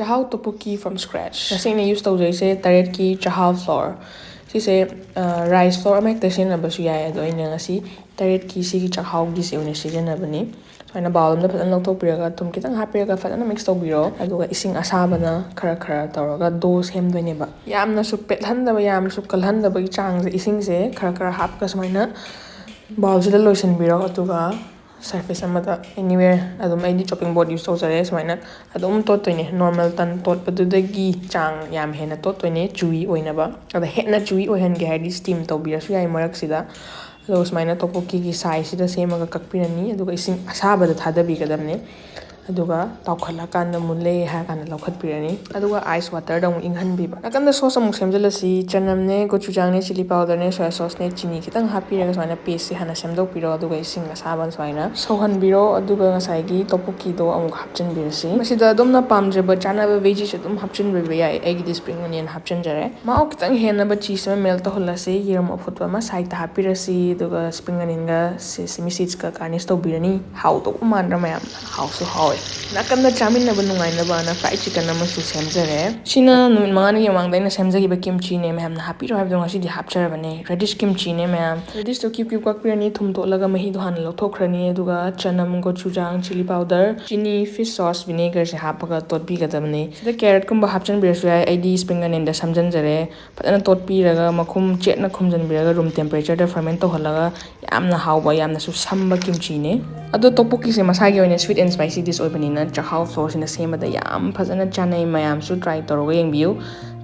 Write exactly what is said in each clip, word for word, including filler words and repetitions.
ꯆꯥꯛꯍꯥꯎ ꯇꯣꯄꯣꯛꯀꯤ from scratch꯫ ꯉꯁꯤ ꯑꯩꯅ ꯌꯨꯁ ꯇꯧꯖꯔꯤꯁꯦ ꯇꯔꯦꯠꯀꯤ ꯆꯥꯛꯍꯥꯎ ꯐ꯭ꯂꯣꯔ꯫ ꯁꯤꯁꯦ ꯔꯥꯏꯁ ꯐ꯭ꯂꯣꯔ ꯑꯃ ꯍꯦꯛꯇ ꯁꯤꯖꯤꯟꯅꯕꯁꯨ ꯌꯥꯏ, ꯑꯗꯣ ꯑꯩꯅ ꯉꯁꯤ ꯇꯔꯦꯠꯀꯤ ꯁꯤꯒꯤ ꯆꯥꯛꯍꯥꯎꯒꯤꯁꯦ ꯑꯣꯏꯅ ꯁꯤꯖꯤꯟꯅꯕꯅꯤ꯫ ꯁꯨꯃꯥꯏꯅ ꯕꯥꯎꯜ ꯑꯃꯗ ꯐꯖꯅ ꯂꯧꯊꯣꯛꯄꯤꯔꯒ ꯊꯨꯝ ꯈꯤꯇꯪ ꯍꯥꯞꯄꯤꯔꯒ ꯐꯖꯅ ꯃꯤꯛꯁ ꯇꯧꯕꯤꯔꯣ꯫ ꯑꯗꯨꯒ ꯏꯁꯤꯡ ꯑꯁꯥꯕꯅ ꯈꯔ ꯈꯔ ꯇꯧꯔꯒ ꯗꯣ ꯁꯦꯝꯗꯣꯏꯅꯦꯕ꯫ ꯌꯥꯝꯅꯁꯨ ꯄꯦꯠꯍꯟꯗꯕ, ꯌꯥꯝꯅꯁꯨ ꯀꯜꯍꯟꯗꯕꯒꯤ ꯆꯥꯡꯁꯦ, ꯏꯁꯤꯡꯁꯦ ꯈꯔ ꯈꯔ ꯍꯥꯞꯄꯒ ꯁꯨꯃꯥꯏꯅ ꯕꯥꯎꯜꯁꯤꯗ ꯂꯣꯏꯁꯤꯟꯕꯤꯔꯣ꯫ ꯑꯗꯨꯒ ꯁꯔꯐꯦꯁ ꯑꯃꯗ, anywhere, ꯑꯗꯨꯝ ꯑꯩꯗꯤ ꯆꯣꯞꯄꯤꯡ ꯕꯣꯔꯗ ꯌꯨꯁ ꯇꯧꯖꯔꯦ꯫ ꯁꯨꯃꯥꯏꯅ ꯑꯗꯨꯝ ꯇꯣꯠꯇꯣꯏꯅꯦ, ꯅꯣꯔꯃꯦꯜ ꯇꯟ ꯇꯣꯠꯄꯗꯨꯗꯒꯤ ꯆꯥꯡ ꯌꯥꯝ ꯍꯦꯟꯅ ꯇꯣꯠꯇꯣꯏꯅꯦ, ꯆꯨꯋꯤ ꯑꯣꯏꯅꯕ꯫ ꯑꯗ ꯍꯦꯟꯅ ꯆꯨꯋꯤ ꯑꯣꯏꯍꯟꯒꯦ ꯍꯥꯏꯔꯗꯤ ꯁ꯭ꯇꯤꯝ ꯇꯧꯕꯤꯔꯁꯨ ꯌꯥꯏ ꯃꯔꯛꯁꯤꯗ꯫ ꯑꯗꯨꯒ ꯁꯨꯃꯥꯏꯅ ꯇꯣꯄꯣꯛꯀꯤꯒꯤ ꯁꯥꯏꯖꯁꯤꯗ ꯁꯦꯝꯃꯒ ꯀꯛꯄꯤꯔꯅꯤ, ꯑꯗꯨꯒ ꯏꯁꯤꯡ ꯑꯁꯥꯕꯗ ꯊꯥꯗꯕꯤꯒꯗꯕꯅꯦ꯫ ꯑꯗꯨꯒ ꯇꯥꯎꯈꯠꯂꯀꯥꯟꯗ, ꯃꯨꯜꯂꯦ ꯍꯥꯏꯔ ꯀꯥꯟꯗ ꯂꯧꯈꯠꯄꯤꯔꯅꯤ꯫ ꯑꯗꯨꯒ ꯑꯥꯏꯁ ꯋꯥꯇꯔꯗ ꯑꯃꯨꯛ ꯏꯪꯍꯟꯕꯤꯕ꯫ ꯅꯥꯀꯟꯗ ꯁꯣꯁ ꯑꯃꯨꯛ ꯁꯦꯝꯖꯤꯜꯂꯁꯤ꯫ ꯆꯅꯝꯅꯦ, ꯒꯣꯆꯨꯖꯥꯡꯅꯦ, ꯆꯤꯂꯤ ꯄꯥꯎꯗꯔꯅꯦ, ꯁꯣꯌꯥ ꯁꯣꯁꯅꯦ, ꯆꯤꯅꯤ ꯈꯤꯇꯪ ꯍꯥꯞꯄꯤꯔꯒ ꯁꯨꯃꯥꯏꯅ ꯄꯦꯁꯁꯦ ꯍꯥꯟꯅ ꯁꯦꯝꯗꯣꯛꯄꯤꯔꯣ꯫ ꯑꯗꯨꯒ ꯏꯁꯤꯡ ꯑꯁꯥꯕ ꯁꯨꯃꯥꯏꯅ ꯁꯧꯍꯟꯕꯤꯔꯣ꯫ ꯑꯗꯨꯒ ꯉꯁꯥꯏꯒꯤ ꯇꯣꯄꯣꯛꯀꯤꯗꯣ ꯑꯃꯨꯛ ꯍꯥꯞꯆꯤꯟꯕꯤꯔꯁꯤ꯫ ꯃꯁꯤꯗ ꯑꯗꯣꯝꯅ ꯄꯥꯝꯖꯕ ꯆꯥꯅꯕ ꯚꯦꯖꯤꯁ ꯑꯗꯨꯝ ꯍꯥꯞꯆꯤꯟꯕꯤꯕ ꯌꯥꯏ꯫ ꯑꯩꯒꯤꯗꯤ ꯁ꯭ꯄ꯭ꯔꯤꯡ ꯑꯣꯅꯤꯌꯟ ꯍꯥꯞꯆꯤꯟꯖꯔꯦ꯫ ꯃꯍꯥꯎ ꯈꯤꯇꯪ ꯍꯦꯟꯅꯕ ꯆꯤꯁ ꯑꯃ ꯃꯦꯜꯠ ꯇꯧꯍꯜꯂꯁꯤ꯫ ꯌꯦꯔꯨꯝ ꯑꯐꯨꯠꯄ ꯑꯃ ꯁꯥꯏꯗꯇ ꯍꯥꯞꯄꯤꯔꯁꯤ꯫ ꯑꯗꯨꯒ ꯁ꯭ꯄ꯭ꯔꯤꯡ ꯑꯣꯅꯤꯌꯟꯒ ꯁꯦꯁꯦꯃꯤ ꯁꯤꯗꯁꯀ ꯒꯥꯔꯅꯤꯁ ꯇꯧꯕꯤꯔꯅꯤ꯫ ꯍꯥꯎꯗꯧꯕ ꯃꯥꯟꯗ꯭ꯔꯥ ꯃꯌꯥꯝ? ꯍꯥꯎꯁꯨ ꯍꯥꯎꯋꯦ꯫ ꯅꯥꯀꯟꯗ ꯆꯥꯃꯤꯟꯅꯕ ꯅꯨꯡꯉꯥꯏꯅꯕꯅ ꯐ꯭ꯔꯥꯏꯗ ꯆꯤꯀꯟ ꯑꯃꯁꯨ ꯁꯦꯝꯖꯔꯦ꯫ ꯁꯤꯅ ꯅꯨꯃꯤꯠ ꯃꯉꯥꯅꯤꯒꯤ ꯃꯃꯥꯡꯗ ꯑꯩꯅ ꯁꯦꯝꯖꯈꯤꯕ ꯀꯤꯝꯆꯤꯅꯦ꯫ ꯃꯌꯥꯝꯅ ꯍꯥꯞꯄꯤꯔꯣ ꯍꯥꯏꯕꯗꯣ ꯉꯁꯤꯗꯤ ꯍꯥꯞꯆꯔꯕꯅꯦ꯫ ꯔꯦꯗꯤꯁ ꯀꯤꯝꯆꯤꯅꯦ ꯃꯌꯥꯝ꯫ ꯔꯦꯗꯤꯁꯇꯣ ꯀ꯭ꯌꯨꯕ ꯀ꯭ꯌꯨꯕ ꯀꯛꯄꯤꯔꯅꯤ, ꯊꯨꯝ ꯇꯣꯠꯂꯒ ꯃꯍꯤꯗꯣ ꯍꯥꯟꯅ ꯂꯧꯊꯣꯛꯈ꯭ꯔꯅꯤ꯫ ꯑꯗꯨꯒ ꯆꯅꯝ, ꯒꯣꯆꯨꯖꯥꯡ, ꯆꯤꯂꯤ ꯄꯥꯎꯗꯔ, ꯆꯤꯅꯤ, ꯐꯤꯁ ꯁꯣꯁ, ꯚꯤꯅꯦꯒꯔꯁꯦ ꯍꯥꯞꯄꯒ ꯇꯣꯠꯄꯤꯒꯗꯕꯅꯤ꯫ ꯁꯤꯗ ꯀꯦꯔꯠꯀꯨꯝꯕ ꯍꯥꯞꯆꯤꯟꯕꯤꯔꯁꯨ ꯌꯥꯏ, ꯑꯩꯗꯤ ꯁ꯭ꯄ꯭ꯔꯤꯡ ꯑꯣꯅꯤꯌꯟꯗ ꯁꯝꯖꯤꯟꯖꯔꯦ꯫ ꯐꯖꯅ ꯇꯣꯠꯄꯤꯔꯒ ꯃꯈꯨꯝ ꯆꯦꯠꯅ ꯈꯨꯝꯖꯤꯟꯕꯤꯔꯒ ꯔꯨꯝ ꯇꯦꯝꯄꯔꯦꯆꯔꯗ ꯐꯔꯃꯦꯟ ꯇꯧꯍꯜꯂꯒ ꯌꯥꯝꯅ ꯍꯥꯎꯕ, ꯌꯥꯝꯅꯁꯨ ꯁꯝꯕ ꯀꯤꯝꯆꯤꯅꯦ꯫ ꯑꯗꯣ ꯇꯣꯄꯣꯛꯀꯤꯁꯦ ꯃꯁꯥꯒꯤ ꯑꯣꯏꯅ ꯁ꯭ꯋꯤꯠ ꯑꯦꯟ ꯁ꯭ꯄꯥꯏꯁꯤ ꯗꯤꯁ ꯑꯣꯏꯕꯅꯤꯅ ꯆꯥꯛꯍꯥꯎ ꯐ꯭ꯂꯣꯔꯁꯤꯅ ꯁꯦꯝꯕꯗ ꯌꯥꯝ ꯐꯖꯅ ꯆꯥꯅꯩ꯫ ꯃꯌꯥꯝꯁꯨ ꯇ꯭ꯔꯥꯏ ꯇꯧꯔꯒ ꯌꯦꯡꯕꯤꯌꯨ꯫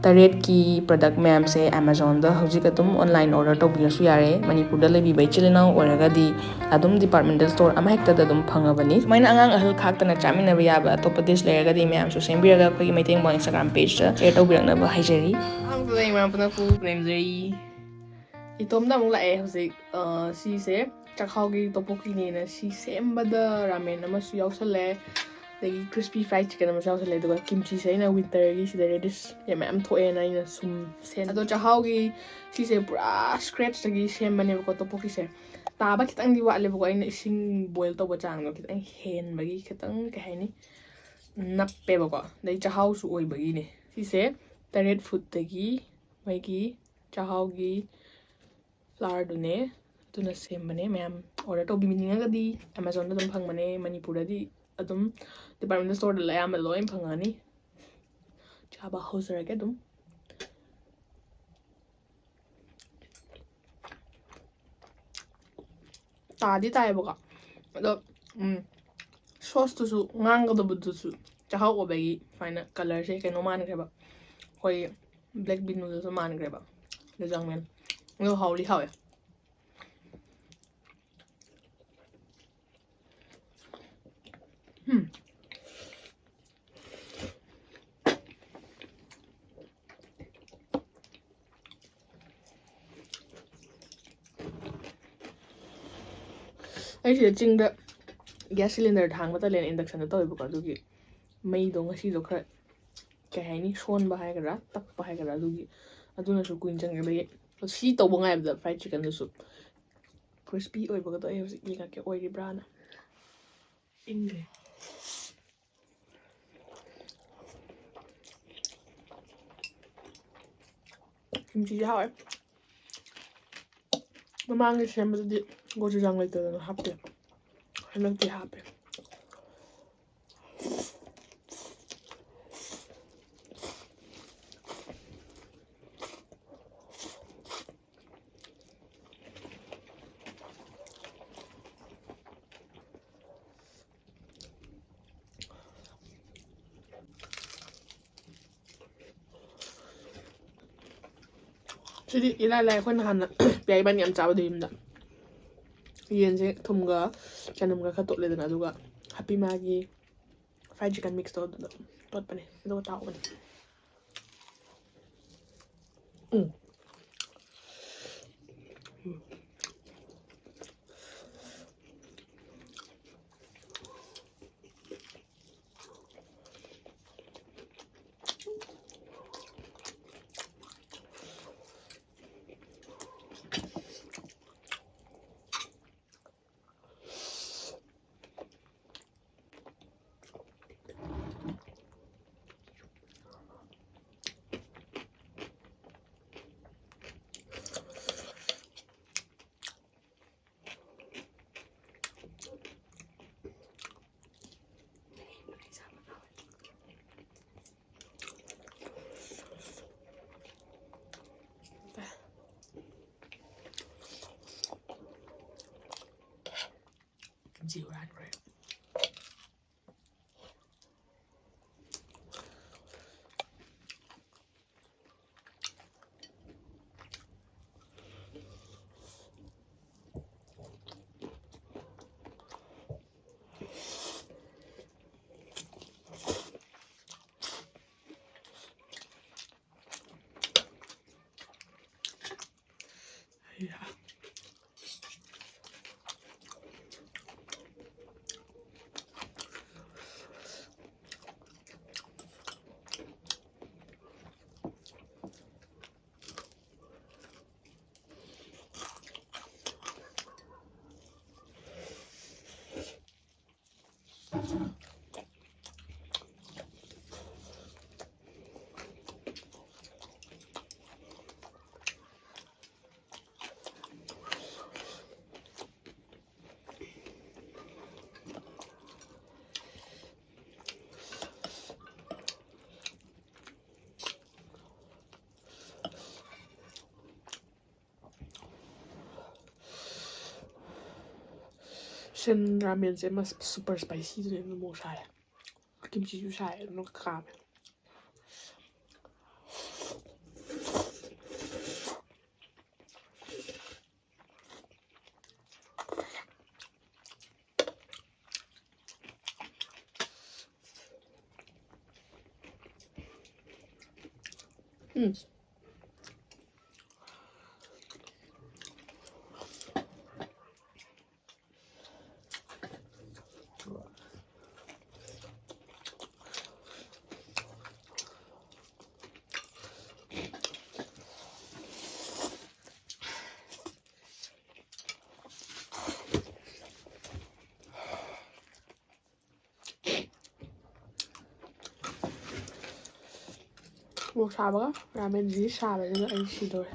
ꯇꯔꯦꯠꯀꯤ ꯄ꯭ꯔꯗꯛ ꯃꯌꯥꯝꯁꯦ ꯑꯦꯃꯥꯖꯣꯟꯗ ꯍꯧꯖꯤꯛ ꯑꯗꯨꯝ ꯑꯣꯟꯂꯥꯏꯟ ꯑꯣꯔꯗꯔ ꯇꯧꯕꯤꯔꯁꯨ ꯌꯥꯔꯦ꯫ ꯃꯅꯤꯄꯨꯔꯗ ꯂꯩꯕꯤꯕ ꯏꯆꯤꯜ ꯏꯅꯥꯎ ꯑꯣꯏꯔꯒꯗꯤ ꯑꯗꯨꯝ ꯗꯤꯄꯥꯔꯠꯃꯦꯟꯇꯦꯜ ꯁ꯭ꯇꯣꯔ ꯑꯃꯍꯦꯛꯇꯗ ꯑꯗꯨꯝ ꯐꯪꯉꯕꯅꯤ꯫ ꯁꯨꯃꯥꯏꯅ ꯑꯉꯥꯡ ꯑꯍꯜ ꯈꯥꯛꯇꯅ ꯆꯥꯃꯤꯟꯅꯕ ꯌꯥꯕ ꯑꯇꯣꯞꯄ ꯗꯤꯁ ꯂꯩꯔꯒꯗꯤ ꯃꯌꯥꯝꯁꯨ ꯁꯦꯝꯕꯤꯔꯒ ꯑꯩꯈꯣꯏꯒꯤ ꯃꯩꯇꯩ ꯃꯣꯡ ꯏꯟꯁꯇꯥꯒ꯭ꯔꯥꯝ ꯄꯦꯖꯇ ꯁꯤꯌꯔ ꯇꯧꯕꯤꯔꯛꯅꯕ ꯍꯥꯏꯖꯔꯤ꯫ ꯑꯍꯥꯟꯕꯗ ꯏꯃꯥ ꯄꯨꯅ ꯄꯨ ꯅꯦꯝꯖꯔꯤ꯫ ꯏꯇꯣꯝꯗ ꯑꯃꯨꯛ ꯂꯥꯛꯑꯦ ꯍꯧꯖꯤꯛ꯫ ꯑ, ꯁꯤꯁꯦ ꯆꯥꯛꯍꯥꯎꯒꯤ ꯇꯣꯄꯣꯛꯀꯤꯅꯦꯅ ꯁꯤ ꯁꯦꯝꯕꯗ ꯔꯥꯃꯦꯟ ꯑꯃꯁꯨ ꯌꯥꯎꯁꯜꯂꯦ, ꯑꯗꯒꯤ ꯀ꯭ꯔꯤꯁꯄꯤ ꯐ꯭ꯔꯥꯏꯗ ꯆꯤꯀꯟ ꯑꯃꯁꯨ ꯌꯥꯎꯁꯜꯂꯦ, ꯑꯗꯨꯒ ꯀꯤꯝꯆꯤꯁꯦ ꯑꯩꯅ ꯋꯤꯟꯇꯔꯒꯤ ꯁꯤꯗ ꯔꯦꯗꯤꯁ ꯃꯌꯥꯝ ꯊꯣꯛꯑꯦꯅ ꯑꯩꯅ ꯁꯨꯝ ꯁꯦꯝ-, ꯑꯗꯣ ꯆꯥꯛꯍꯥꯎꯒꯤ ꯁꯤꯁꯦ ꯄꯨꯔꯥ ꯁ꯭ꯀ꯭ꯔꯦꯠꯁꯇꯒꯤ ꯁꯦꯝꯕꯅꯦꯕꯀꯣ ꯇꯣꯄꯣꯛꯀꯤꯁꯦ꯫ ꯇꯥꯕ ꯈꯤꯇꯪꯗꯤ ꯋꯥꯠꯂꯦꯕꯀꯣ, ꯑꯩꯅ ꯏꯁꯤꯡ ꯕꯣꯏꯜ ꯇꯧꯕ ꯆꯥꯡꯗꯣ ꯈꯤꯇꯪ ꯍꯦꯟꯕꯒꯤ ꯈꯤꯇꯪ, ꯀꯩ ꯍꯥꯏꯅꯤ, ꯅꯞꯄꯦꯕꯀꯣ, ꯑꯗꯩ ꯆꯥꯛꯍꯥꯎꯁꯨ ꯑꯣꯏꯕꯒꯤꯅꯦ꯫ ꯁꯤꯁꯦ ꯇꯔꯦꯠ ꯐꯨꯠꯇꯒꯤ ꯃꯣꯏꯒꯤ ꯆꯥꯛꯍꯥꯎꯒꯤ flourꯗꯨꯅꯦ, ꯑꯗꯨꯅ ꯁꯦꯝꯕꯅꯦ꯫ ꯃꯌꯥꯝ order ꯇꯧꯕꯤꯅꯤꯡꯉꯒꯗꯤ Amazonꯗ ꯑꯗꯨꯝ ꯐꯪꯕꯅꯦ꯫ ꯃꯅꯤꯄꯨꯔꯗꯗꯤ ꯑꯗꯨꯝ department storeꯗ ꯑꯌꯥꯝꯕ ꯂꯣꯏ ꯐꯪꯉꯅꯤ꯫ ꯆꯥꯕ ꯍꯧꯖꯔꯒꯦ ꯑꯗꯨꯝ꯫ ꯇꯥꯗꯤ ꯇꯥꯏꯌꯦꯕꯀꯣ, ꯑꯗꯣ ꯎꯝ, sauceꯇꯨꯁꯨ ꯉꯥꯡꯒꯗꯕꯗꯨꯁꯨ ꯆꯥꯛꯍꯥꯎ ꯑꯣꯏꯕꯒꯤ ꯁꯨꯃꯥꯏꯅ colourꯁꯦ ꯀꯩꯅꯣ ꯃꯥꯟꯈ꯭ꯔꯦꯕ, ꯑꯩꯈꯣꯏ black beanꯗꯨꯁꯨ ꯃꯥꯟꯈ꯭ꯔꯦꯕ, ꯖꯖꯥꯡꯃꯦꯟ꯫ ꯑꯗꯣ ꯍꯥꯎꯗꯤ ꯍꯥꯎꯋꯦ꯫ ꯎꯝ꯫ ꯑꯩꯁꯤꯗ ꯆꯤꯡꯗ gas cylinder ꯊꯥꯡꯕ ꯇꯜꯂꯦꯅ inductionꯗ ꯇꯧꯋꯦꯕꯀꯣ, ꯑꯗꯨꯒꯤ ꯃꯩꯗꯣ ꯉꯁꯤꯗꯣ ꯈꯔ, ꯀꯩ ꯍꯥꯏꯅꯤ, ꯁꯣꯟꯕ ꯍꯥꯏꯒꯗ꯭ꯔꯥ, ꯇꯞꯄ ꯍꯥꯏꯒꯗ꯭ꯔꯥ, ꯑꯗꯨꯒꯤ, ꯑꯗꯨꯅꯁꯨ ꯀꯨꯏꯅ ꯆꯪꯉꯦ꯫ ꯑꯗꯒꯤ ꯁꯤ ꯇꯧꯕ ꯉꯥꯏꯕꯗ fried chickenꯗꯨꯁꯨ crispy ꯑꯣꯏꯕꯒꯗꯣ ꯑꯩ ꯍꯧꯖꯤꯛ ꯌꯦꯡꯉꯛꯀꯦ, ꯑꯣꯏꯔꯤꯕ꯭ꯔꯥꯅ꯫ ꯏꯪꯈ꯭ꯔꯦ꯫ ꯀꯤꯝꯆꯤꯁꯦ ꯍꯥꯎꯋꯦ꯫ ꯃꯃꯥꯡꯒꯤ ꯁꯦꯝꯕꯗꯗꯤ ꯒꯣꯆꯨꯖꯥꯡ ꯂꯩꯇꯗꯅ ꯍꯥꯞꯇꯦ, ꯍꯟꯗꯛꯇꯤ ꯍꯥꯞꯄꯦ꯫ ꯁꯤꯗꯤ ꯏꯂꯥꯏ ꯂꯥꯏ, ꯑꯩꯈꯣꯏꯅ ꯍꯥꯟꯅ ꯄꯤꯌꯥ ꯏꯕꯥꯅꯤ ꯌꯥꯝ ꯆꯥꯕꯗꯣ ꯌꯨꯝꯗ꯫ ꯌꯦꯟꯁꯦ ꯊꯨꯝꯒ ꯆꯅꯝꯒ ꯈꯔ ꯇꯣꯠꯂꯦꯗꯅ, ꯑꯗꯨꯒ ꯍꯥꯄꯤ ꯃꯥꯒꯤ fried chicken mixꯇꯣ ꯑꯗꯨꯗ ꯇꯣꯠꯄꯅꯦ, ꯑꯗꯨꯒ ꯇꯥꯎꯕꯅꯦ꯫ ꯎꯝ꯫ ꯍꯨꯔꯥꯟꯈ꯭ꯔꯦ꯫ ꯁꯤꯟ ꯔꯥꯃꯦꯟꯁꯦ ꯑꯃ super spicyꯗꯨꯅꯦ, ꯑꯗꯨꯝ ꯃꯣꯔꯣꯛ ꯁꯥꯏ꯫ ꯀꯤꯝꯆꯤꯁꯨ ꯁꯥꯏ, ꯑꯗꯨꯅ ꯀꯥꯝꯃꯦ꯫ ꯎꯝ꯫ ꯃꯣꯔꯣꯛ ꯁꯥꯕꯒ ꯔꯥꯃꯦꯟꯁꯤꯗꯤ ꯁꯥꯕꯁꯤꯅ ꯑꯩ ꯁꯤꯗꯧꯔꯦ꯫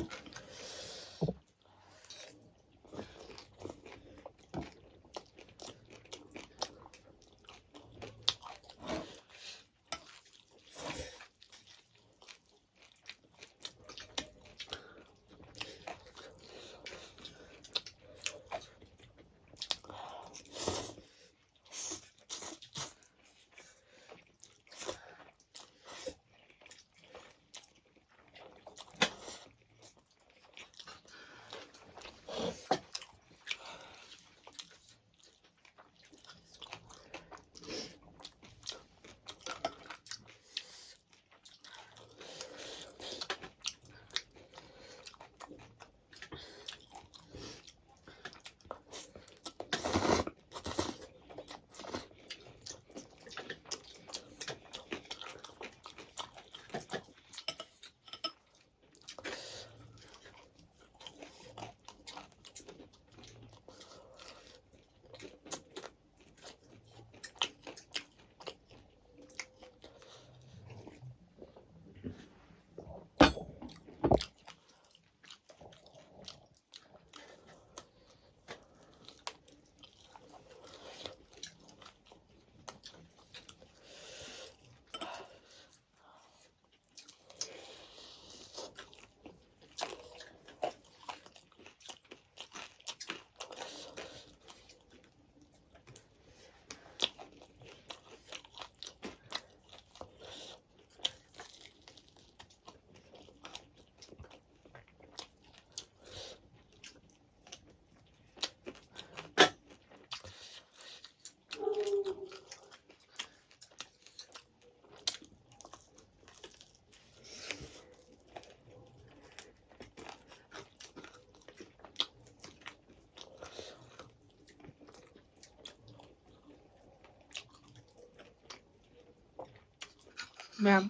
ꯃꯌꯥꯝ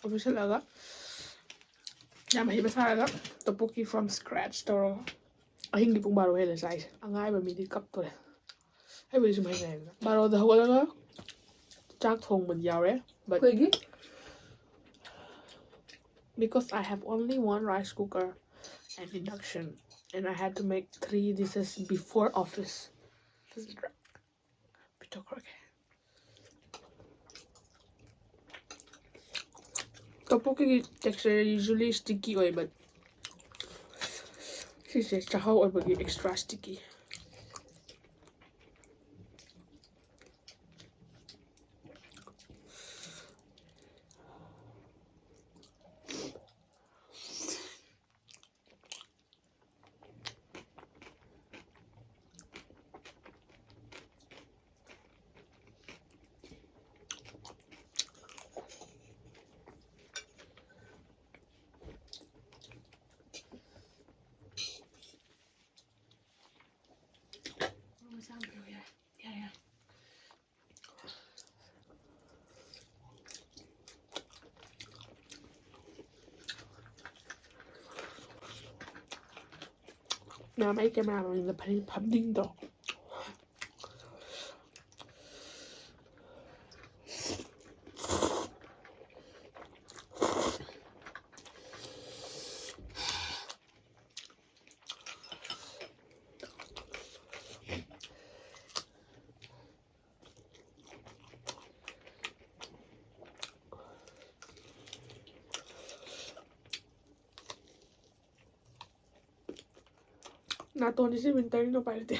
ꯑꯣꯐꯤꯁ ꯍꯜꯂꯛꯑꯒ ꯌꯥꯝ ꯍꯩꯕ ꯁꯥꯔꯒ ꯇꯣꯄꯣꯛꯀꯤ from scratch ꯇꯧꯔꯒ ꯑꯍꯤꯡꯒꯤ ꯄꯨꯡ ꯕꯥꯔꯣ ꯍꯦꯜꯂꯦ ꯆꯥꯏꯁꯦ꯫ ꯑꯉꯥꯏꯕ ꯃꯤꯗꯤ ꯀꯞꯇꯣꯔꯦ꯫ ꯑꯩꯕꯨꯗꯤ ꯁꯨꯝ ꯍꯩꯅꯩꯗꯅ꯫ ꯕꯥꯔꯣꯗ ꯍꯧꯒꯠꯂꯒ ꯆꯥꯛ ꯊꯣꯡꯕꯗꯤ ꯌꯥꯎꯔꯦ, but ꯑꯩꯈꯣꯏꯒꯤ because I have only one rice cooker and induction, and I had to make three dishes before office. ꯄꯤꯊꯣꯛꯈ꯭ꯔꯒꯦ꯫ ꯇꯣꯄꯣꯛꯀꯤꯒꯤ texture usually sticky ꯑꯣꯏ, but ꯁꯤꯁꯦ ꯆꯥꯛꯍꯥꯎ ꯑꯣꯏꯕꯒꯤ extra sticky꯫ ꯃꯌꯥꯝ, ꯑꯩ camera ꯃꯅꯤꯡꯗ ꯐꯅꯦꯛ ꯐꯝꯅꯤꯡꯗ꯭ꯔꯣ? ꯅꯥꯇꯣꯟꯁꯤ ꯁꯤ winterꯅꯤꯅ ꯎꯄꯥꯏ ꯂꯩꯇꯦ꯫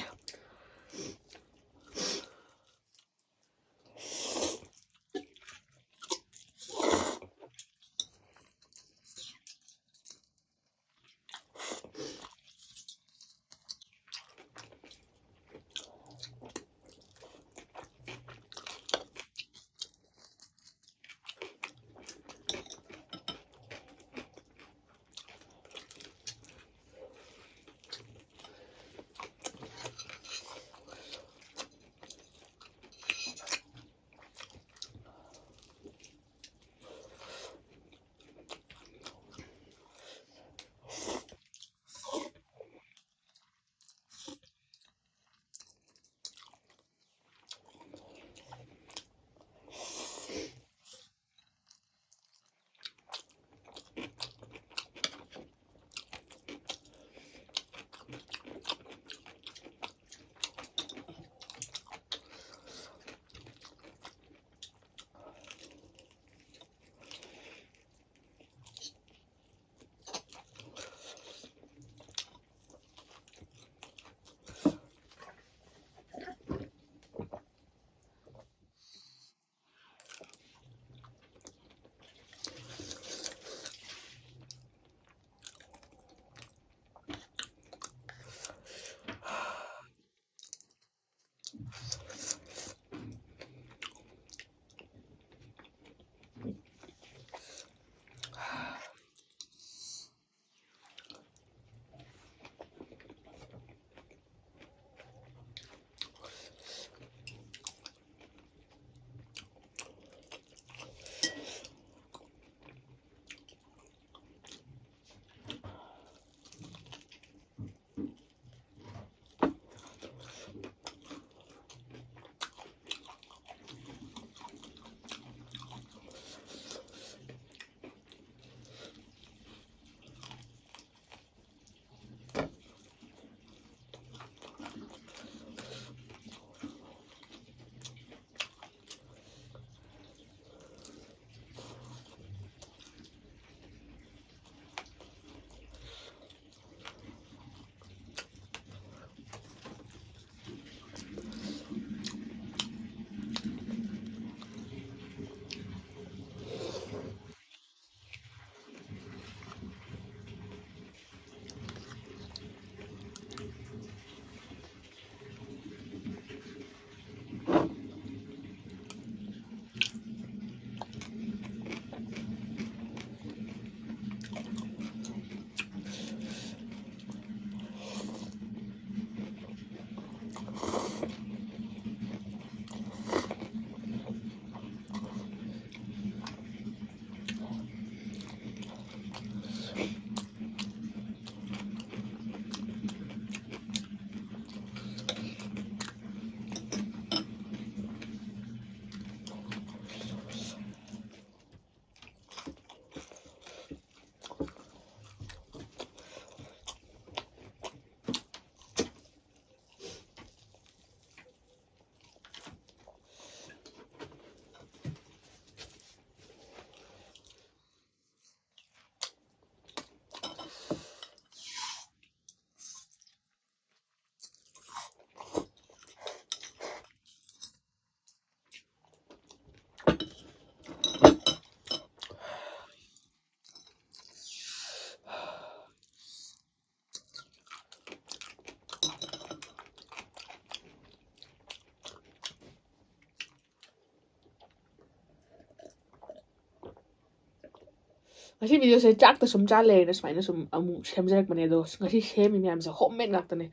ꯉꯁꯤ videoꯁꯦ ꯆꯥꯛꯇ ꯁꯨꯝ ꯆꯥ ꯂꯩꯔꯦꯅ ꯁꯨꯃꯥꯏꯅ ꯁꯨꯝ ꯑꯃꯨꯛ ꯁꯦꯝꯖꯔꯛꯄꯅꯦ꯫ ꯑꯗꯣ ꯉꯁꯤ ꯁꯦꯝꯃꯤ ꯃꯌꯥꯝꯁꯦ homemade ꯉꯥꯛꯇꯅꯦ꯫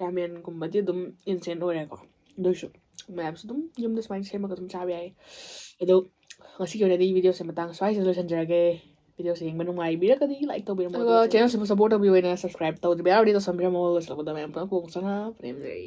Ramenꯒꯨꯝꯕꯗꯤ ꯑꯗꯨꯝ instant ꯑꯣꯏꯔꯦꯀꯣ꯫ ꯑꯗꯨꯏꯁꯨ ꯃꯌꯥꯝꯁꯨ ꯑꯗꯨꯝ ꯌꯨꯝꯗ ꯁꯨꯃꯥꯏꯅ ꯁꯦꯝꯃꯒ ꯑꯗꯨꯝ ꯆꯥꯕ ꯌꯥꯏ꯫ ꯑꯗꯣ ꯉꯁꯤꯒꯤ ꯑꯣꯏꯅꯗꯤ videoꯁꯦ ꯃꯇꯥꯡ ꯁ꯭ꯋꯥꯏꯁꯤꯗ ꯂꯣꯏꯁꯤꯟꯖꯔꯒꯦ꯫ Videoꯁꯦ ꯌꯦꯡꯕ ꯅꯨꯡꯉꯥꯏꯕꯤꯔꯒꯗꯤ like ꯇꯧꯕꯤꯔꯝꯃꯣ꯫ ꯑꯗꯨꯒ channelꯁꯤꯕꯨ support ꯇꯧꯕꯤꯌꯨ ꯍꯥꯏꯅ subscribe ꯇꯧꯗ꯭ꯔꯤꯕ ꯌꯥꯎꯔꯗꯤ ꯇꯧꯁꯟꯕꯤꯔꯝꯃꯣ꯫ ꯂꯣꯏꯁꯤꯜꯂꯛꯄꯗ ꯃꯌꯥꯝ ꯄꯨꯝꯅꯃꯛꯄꯨ ꯁꯅꯥ ꯄ꯭ꯔꯦꯝꯖꯩ꯫